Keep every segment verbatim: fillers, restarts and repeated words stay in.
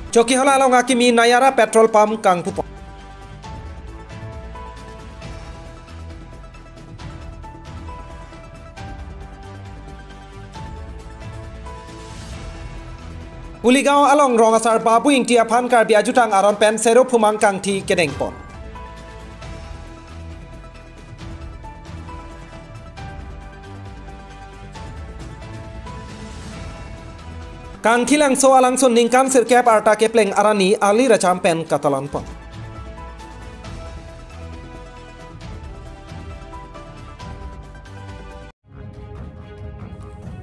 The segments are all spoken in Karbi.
Chokihola along akimi Nayara petrol pump kangpupon. Puligaon along rong asar Babu Ingti aphan Karbi ajutang aron pen sero phumang kangthi kedengpon. Kangthilangso alangsun ningkan sirkep arta kepleng arni ali racham pen katalonpon.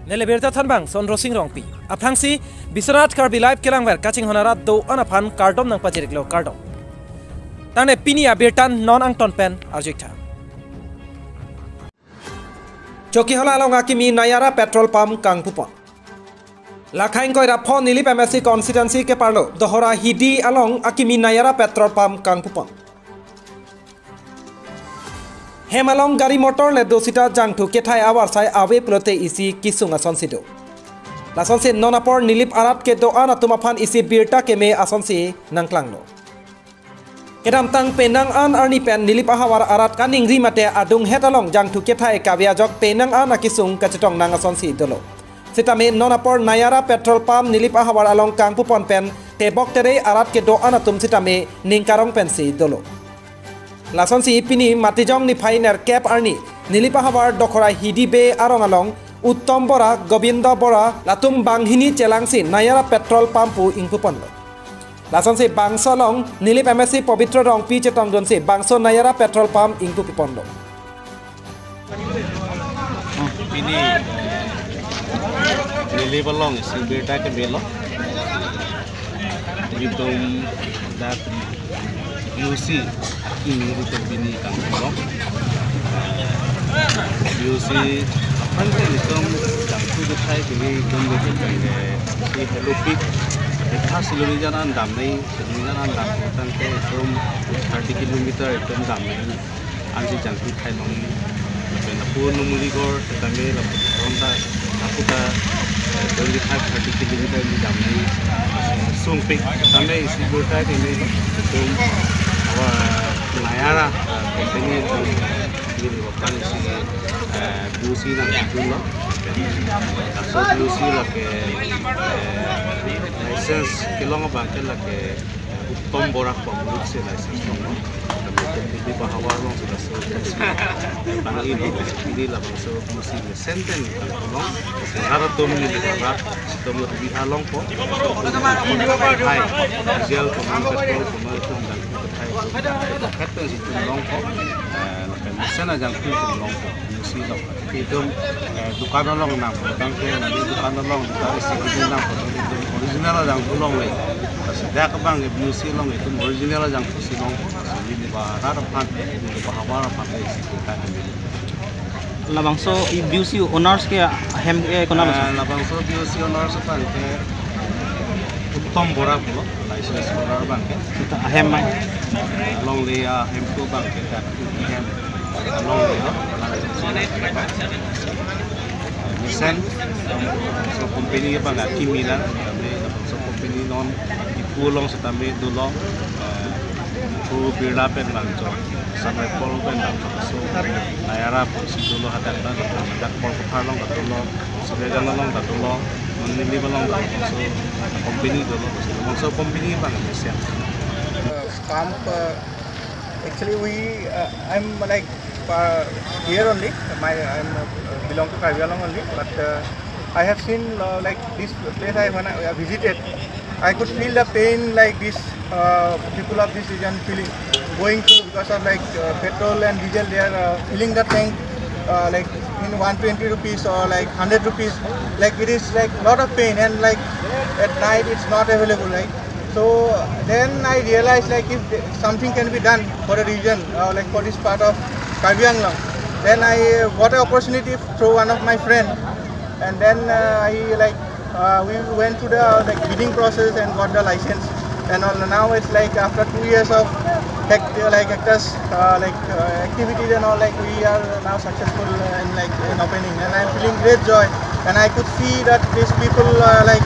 Neli birta thanbang Sondro Sing Rongpi. Aphrangsi Biswanath Karbi Live kelangver kachinghon arat do-an aphan kardom nangpajiriklo, kardom. Tangte pini abirta non angton pen arjuiktha. Chokihola along akimi Nayara petrol pump kangpupon. Lakhaing koira pho Nilip M A C constituency keparlo Dohora Hidi along akimi Nayara petrol pump kangpupon. Hem along gari motor le do sita jangthu kethai avarsai ave pulote isi kesung asonsi do. Lasonsi non apor Nilip arat kedo-an atum aphan isi birta keme asonsi nangklanglo. Kedamtang penang an arni pen Nilip ahavar arat kaningri mate adunghet along jangthu kethai kave ajok penang an akesung kachetong nang asonsi dolo. Sitame non apor Nayara petrol pump Nilip ahavar along kangpupon pen tebok terei arat kedo-an atum sitame ning karong pensi dolo. Lasonsi pini Matijong niphai nerkep arni Nilip ahavar Dohora Hidi Bey arong along Uttom Bora, Gobindo Bora latum banghini chelangsi Nayara petrol pump pu ingpuponlo. Lasonsi bangso along Nilip M A C Pobitro Rongpi chetongdunsi bangso Nayara petrol pump ingpuponlo. Pini Nilip along isi birta kemelo. Itum dak B O C akimi itum pini kangpupon. B O C aphan ke itum jangthu kethai keme itum itum ke si Helopik. Ekha Silonijan an damnei, Silonijan an dam tangte itum thirty kilometer itum damnei. Ansi jangthu thai long lapen lapu Numaligarh, Setame, lapu Ronda, lapu ta, eh, twenty-five, thirty kilometer ni damnei. Sungpik, Setame isi birta keme itum awa Nayara, eh, company itum neli aphan isi, eh, B O C nangdunlo. Laso B O C lake, eh, license kelong abang ke lake Uttom Bora pu amonit si license longlo. Kami ke Nilip ahavar along sudah selesai. Tang ini, ini labangso B O C mesen pen tanglo. Sekarang atum Nilip ahavar, situm lo Bihar longpo. Hai, diesel, koman petrol, koman itum jangthu kethai, kethai itum longpo. Eh, lapen mesen ajangthu itum longpo. B O C along. Itum, eh, dukan along nangpo tangte, neli dukan along, dukan isi kedun nangpo tangte, itum original ajangthu longle. Seta abang ke B O C along itum original ajangthu si long. Neli ba rat aphan, neli ba ahavar aphan isi kedun. Labangso i B O C owners ke ahem ke konat? Ah, labangso B O C owners aphan ke Uttom Bora pulo, license holder abang ke. Ahem mai. Longle ahem ko abang ke dak ahem. Along lo, mesen, so company abang akimi lang, kami so company non ipu along setame dolo, eh, ipu Birla pen bangso, Samrepol pen bangso, so Nayara pusi dolo hadak na, hadak Borkathar along dolo, Sibojang along dolo, non Nilip along dolo, so company dolo, so company abang mesen. Uh, pump, uh, actually we, uh, I'm like uh, here only. My, I'm, uh, belong to Karbi Anglong only, but, uh, I have seen, uh, like, this place I, when I visited, I could feel the pain, like, this, uh, people of this region feeling, going through because of, like, uh, petrol and diesel. They are, uh, filling the tank, uh, like, in one twenty rupees or, like, hundred rupees. Like, it is, like, lot of pain, and, like, at night it's not available, right? So then I realized, like, if the, something can be done for a region, uh, like, for this part of Karbi Anglong, then I got an opportunity through one of my friend, and then, uh, I, like, uh, we went through the, like, bidding process and got the license and all. Now it's like after two years of hect-, like, hectares, uh, like, uh, activities and all, like, we are now successful in, like, in opening, and I'm feeling great joy. And I could see that these people, uh, like,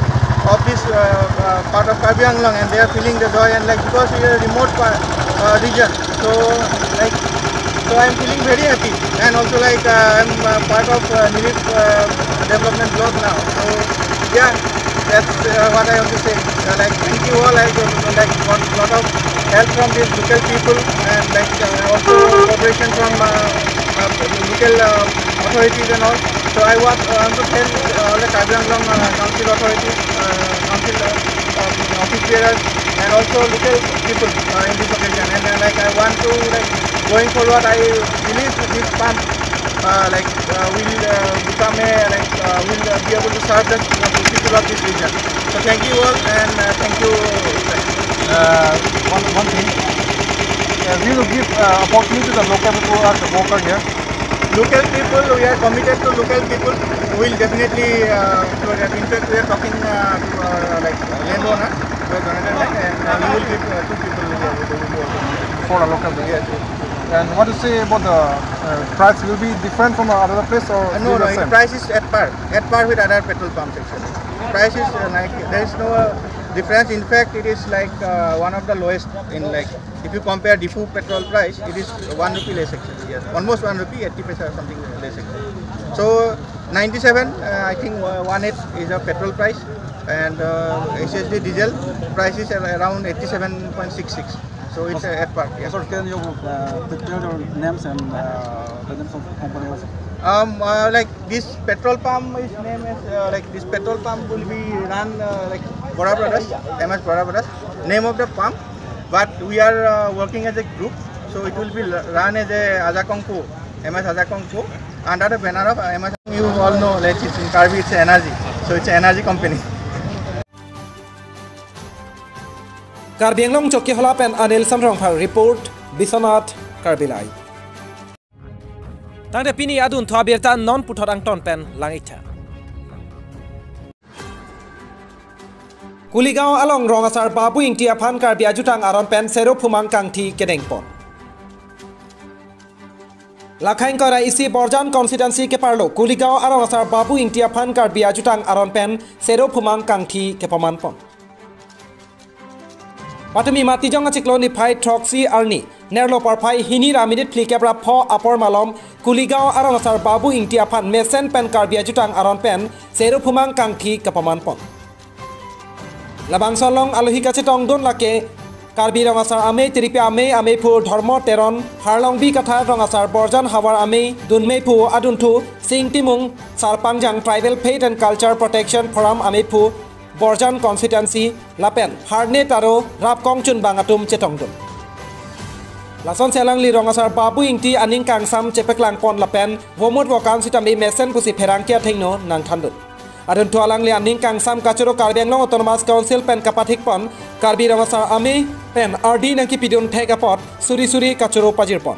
of this uh, uh, part of Karbi Anglong, and they are feeling the joy, and like, because we are a remote pa- uh, region, so like, so I'm feeling very happy, and also like, uh, I'm uh, part of uh, Nilip uh, development block now. So yeah, that's uh, what I have to say. Uh, like, thank you all. I got, like, got lot of help from these local people, and like, uh, also cooperation from uh, uh, local uh, authorities and all. So I want, uh, want to thank uh, all the Karbi Anglong uh, Council authorities, uh, council uh, um, office bearers, and also local people uh, in this occasion. And uh, like, I want to, like, going forward, I believe this pump, uh, like, uh, will uh, become a, like, uh, will uh, be able to serve the uh, people of this region. So thank you all, and uh, thank you. Uh, one, one thing, uh, we will give uh, opportunity to the local people who are the worker here. Local people, we are committed to local people. We will definitely, uh, to, in fact, we are talking uh, to uh, like, landowner, we are donated land, and uh, we will give uh, two people uh, who will work. For a local people. Yes, yes. And what to say about the uh, price will be different from other place or Uh, no, will no, be the it same? Price is at par, at par with other petrol pumps actually. Price is uh, like, there is no uh, difference. In fact, it is like uh, one of the lowest in, like, if you compare Diphu petrol price, it is one rupee less actually. Yes, almost one rupee, eighty paisa or something less actually. So ninety-seven, uh, I think uh, one eight is a petrol price, and uh, H S D diesel price is ar- around eighty-seven point six six. So it's uh, at par. Yeah. Sir, can you uh, t- tell your names and uh, the names of company also? Um, uh, like, this petrol pump is name is uh, like, this petrol pump will be run uh, like Bora Brothers, M S Bora Brothers, name of the pump. But we are uh, working as a group, so it will be l- run as a Ajakong Co, M S Ajakong Co, under the banner of uh, M S. You all know, like, it's in Karbi, it's energy, so it's an energy company. Karbi Anglong Chokihola pen Anil Samrongphar report, Biswanath Karbi Live. Tangte pini adunthu abirta non puthot angton pen lang-iktha. Kuligaon along rong asar Babu Ingti aphan Karbi ajutang aron pen sero phumang kangthi kedengpon. Lakhain kora isi Borjan constituency keparlo Kuligaon arong asar Babu Ingti aphan Karbi ajutang aron pen sero phumang kangthi kepamanpon. Patumi Matijong achiklo niphai throksi arni nerlo porphai hini ra minit phlikep ra pho apor malom Kuligaon arong asar Babu Ingti aphan mesen pen Karbi ajutang aron pen sero phumang kangthi kepamanpon. Labangso along alohi kachetongdun lake Karbi Rong Asar Amei Tiripi Amei, Ameiphu Dhormo Teron, Harlongbi Kathar, Rong Asar Borjan Havar Amei, Dunmeiphu Adunthu Sing Timung, Sarpangjang Tribal Faith and Culture Protection Forum Ameiphu Borjan Constituency lapen Harne Taro Rapkong Chunbang atum chetongdun. Lasonsi alangli Rong Asar Babu Ingti aning kangsam chepaklangpon lapen vomut vokam sitame mesen pusi pherangke athengno nangthandun. Adunthu alangli aning kangsam kachoro Karbi Anglong Autonomous Council pen kapathikpon Karbi Rong Asar Amei pen ardi nangkipidun thek apot suri suri kachoro pajirpon.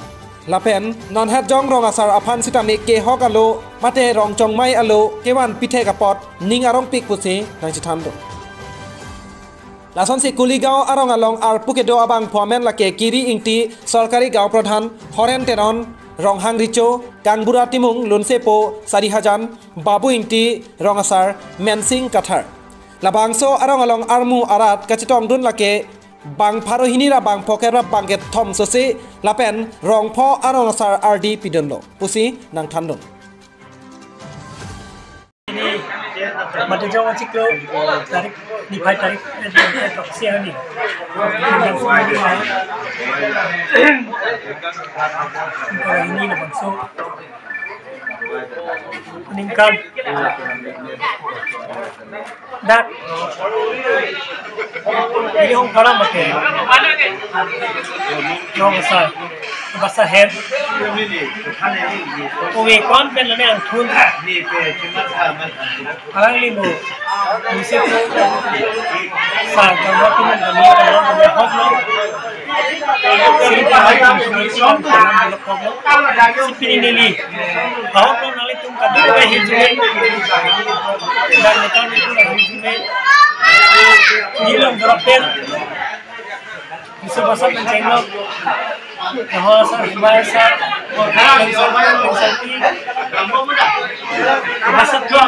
Lapen non hetjong rong asar aphan sitame kehok alo mate rong chongmai alo kevan pithek apot ning arongpik pusi nangchethandun. Lasonsi Kuligaon arong along arpu kedo abangphu amen lake Kiri Ingti, Sorkari Gaon Pradhan, Horen Teron, Ronghang Richo, Kangbura Timung, Lunsepo Sarihajan, Babu Ingti, Rong Asar Mensing Kathar. Labangso arong along armu arat kachetongdun lake bang pharo hini ra bang phokep ra bang kethom sose lapen rong pho arong asar ardi pidunlo pusi nangthandun. Ini Matijong achiklo tarik niphai tarik eh, eh, throksi arni. Ini labangso aningkan dak ini hong para mate rong asar basa her. Owe kon pen lane angthun. Alangli mo. Misi ko. Sa kama tu mo kami kami kami hok lo. Siri pa hai kami kami kami kami hok lo. Sipini neli. Hok lo nali tum kami kami hin jume. Dan kami tu hin jume. Nilong berapel. Bisa basa penceng lo. Taho asar, himai asar, penceng, penceng. Masa dua.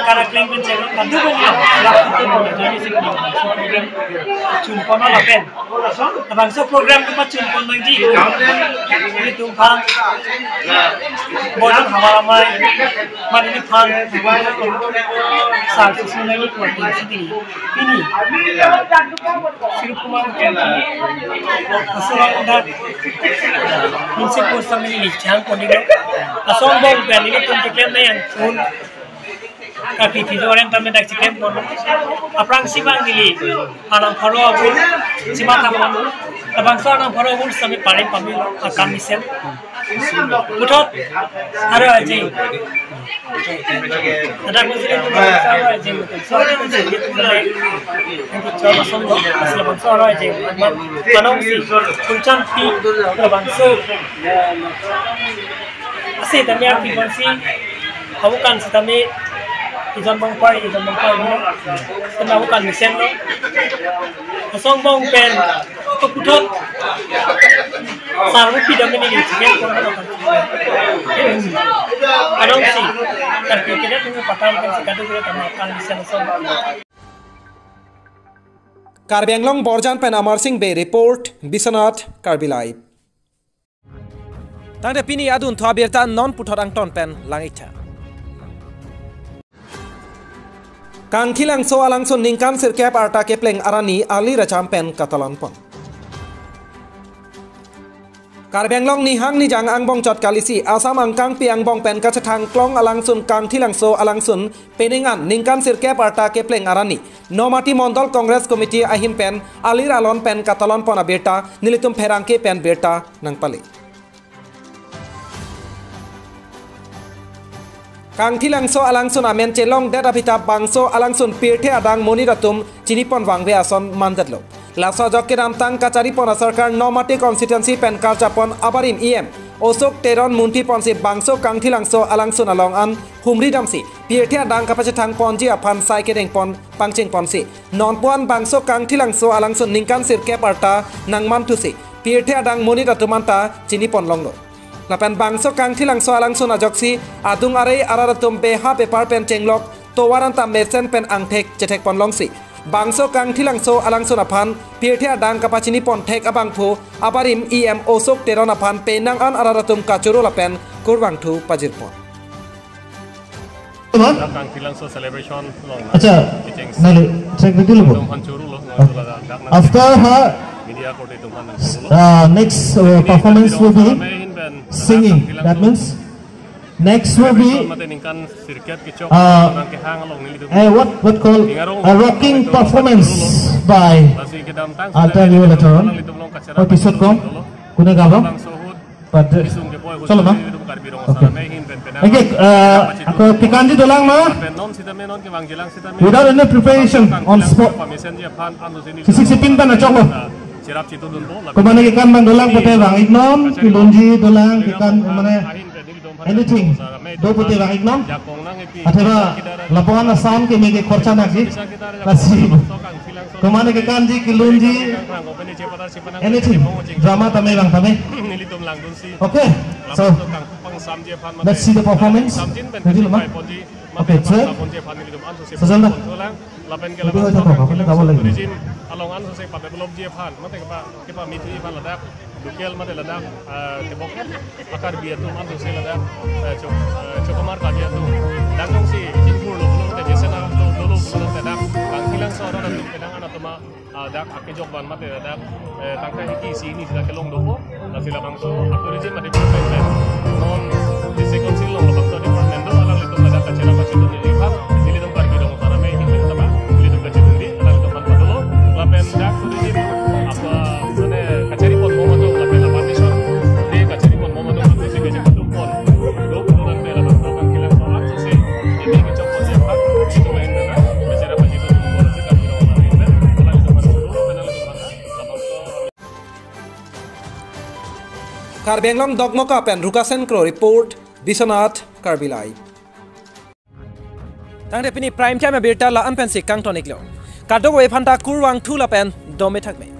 Kara kleng pen cek, kadu pen ya. Lapu tu mau jadi si kleng. So program chun kono lapen. Labangso program tu pachun pon nangji. Ilitum aphan. Bolang hawa ramai. Mani aphan. Sar susun lagi kuat sini. Pini. Sri Kumar Mukerji. Asal ada. Munsip Goswami neli chang pon neli. Asong bong pen ilitum keklem nangji pon. Karbi Tijo atum tame dak keklem pon. Aphrangsi bang neli. Arnam pharo abul. Sima tha pon. Labangso arnam pharo abul sami paling pamil akan mesen. Puthot. Aro aji. Ada ko sini tu aro aji. So, coba song, labangso aro aji. Manong si, kunchan pi, labangso. Asi tame api konsi, abu kan si tame, ijon bang pai, ijon bang pai, no? Tame abu kan mesen lo. Asong bong pen, to puthot. Sarvo pidam ini ni, chicken ko ano kan. Anong si, kan kita tu patang kan si kadu kita tama kan mesen asong. Karbi Anglong Borjan pen Amar Sing Bey report, Biswanath, Karbi Live. Tangte pini adun thu abirta non puthot angton pen lang-iktha. Kangthilangso alangsun ningkan sirkep arta kepleng arni alir acham pen katalon pon. Karbi Anglong nihang nijang angbong chot kalisi Assam angkangpi angbong pen kachethang klong alangsun Kangthilangso alangsun penang an ningkan sirkep arta kepleng arni Nomati Mondol Congress Committee ahin pen alir alon pen katalon pon abirta nelitum pherangke pen birta nangpale. Kangthilangso alangsun amen chelongdet aphi ta bangso alangsun pirthe adang monit atum chinipon vangve ason mandetlo. Laso ajok kedamtang kachari pon asarkar Nomati constituency pen karchapon abarim E M Ashok Teron munthi ponsi bangso Kangthilangso alangsun along an humri damsi pirthe adang kapachethang ponji aphan sai kedeng pon pangcheng ponsi nonpu an bangso Kangthilangso alangsun ningkan sirkep arta nangmanthusi pirthe adang monit atum anta chinipon longlo. Lapen bangso Kangthilangso alangsun ajoksi adung arei arat atum beha bepar pen chenglok tovar anta mesen pen angthek chethek pon longsi bangso Kangthilangso alangsun aphan pirthe adang kapachini pon thek abangphu abarim E M Ashok Teron aphan penang an arat atum kachoro lapen kurvangthu pajir pon. Teman? Kangthilangso celebration along. Acha, kecheng nali, check dulu, Bu. Ilitum aphan choro lo, nang itulah dak nang. After her, media korte ilitum aphan nang choro lo. Uh, next, uh, performance will be singing. That means next will be, mate ningkan sirkep kechok uh, nang kehang along nelitum. Eh, what, what call a rocking performance by, I'll tell you later on. Nelitum along kachera. Oh, episode ko. Kune gabang? Bangso ahut But, uh, Bisung ke boy, chalo, ma? Ilitum Karbi Rong Okay. Asar Amei ahin pen penang. Okay, uh, ako pikanji dolang, ma? Pen non sitame non kevangjilang sitame. Without any preparation, on spot. Permission ji aphan anu sini. Sisik sipin pen achok lo. Cherap chitu dunpo. Komane kekan bang dolang pute vang-iknon, kelunji dolang kekan mane anything. Do pute vang-iknon. Jakong nang epi. Athema lapuan asam ke mege khorcha nangji. Lasi. Komane kekanji, kelunji, anything, drama tame lang tame. Nelitum langdunsi. Okay, so let's see the performance. Ready, ma? Okay, check. Sejam dah. Lapen ke lapuan, apa, apa, apa lagi? Along ansose padevelopji aphan, mate kepa, kepamithi aphan ladak. Local mate ladak, eh, tebok a-Karbi atum ansose ladak, eh, chok, eh, chokomar Karbi atum. Dak jongsi chingthur lo pulote, jesen lo, lo, lo pulote dak Kangthilangso arat atum penang an atum a, ah, dak akejok van mate ladak, eh, tangka hiki isi hini sita kelong dopo. Lasi labangso tourism department pen non district council along labangso department do alanglitum ladak kachera pachidun neli aphan, nelitum Karbi Rong Asar Amei ahin pen tama nelitum kachidunde, alanglitum aphan padolo. Lapen dak tourism apa, mane, kachari pon mo matung, lapen apa mission de kachari pon mo matung, apa si kachari pon. Do pulote labangso Kangthilangso ansose, ini kechok pon siapa, itu main dana, kachera pachidun mo, lasi Karbi Rong Asar Amei pen, alanglitum aphan padolo, lapen alanglitum aphan labangso. Karbi Anglong Dokmoka pen Rukasen Kro report, Biswanath, Karbi Live. Tangte pini prime time abirta la-an pensi kangton-iklo. Kadokave aphanta kurvangthu lapen dome thakme.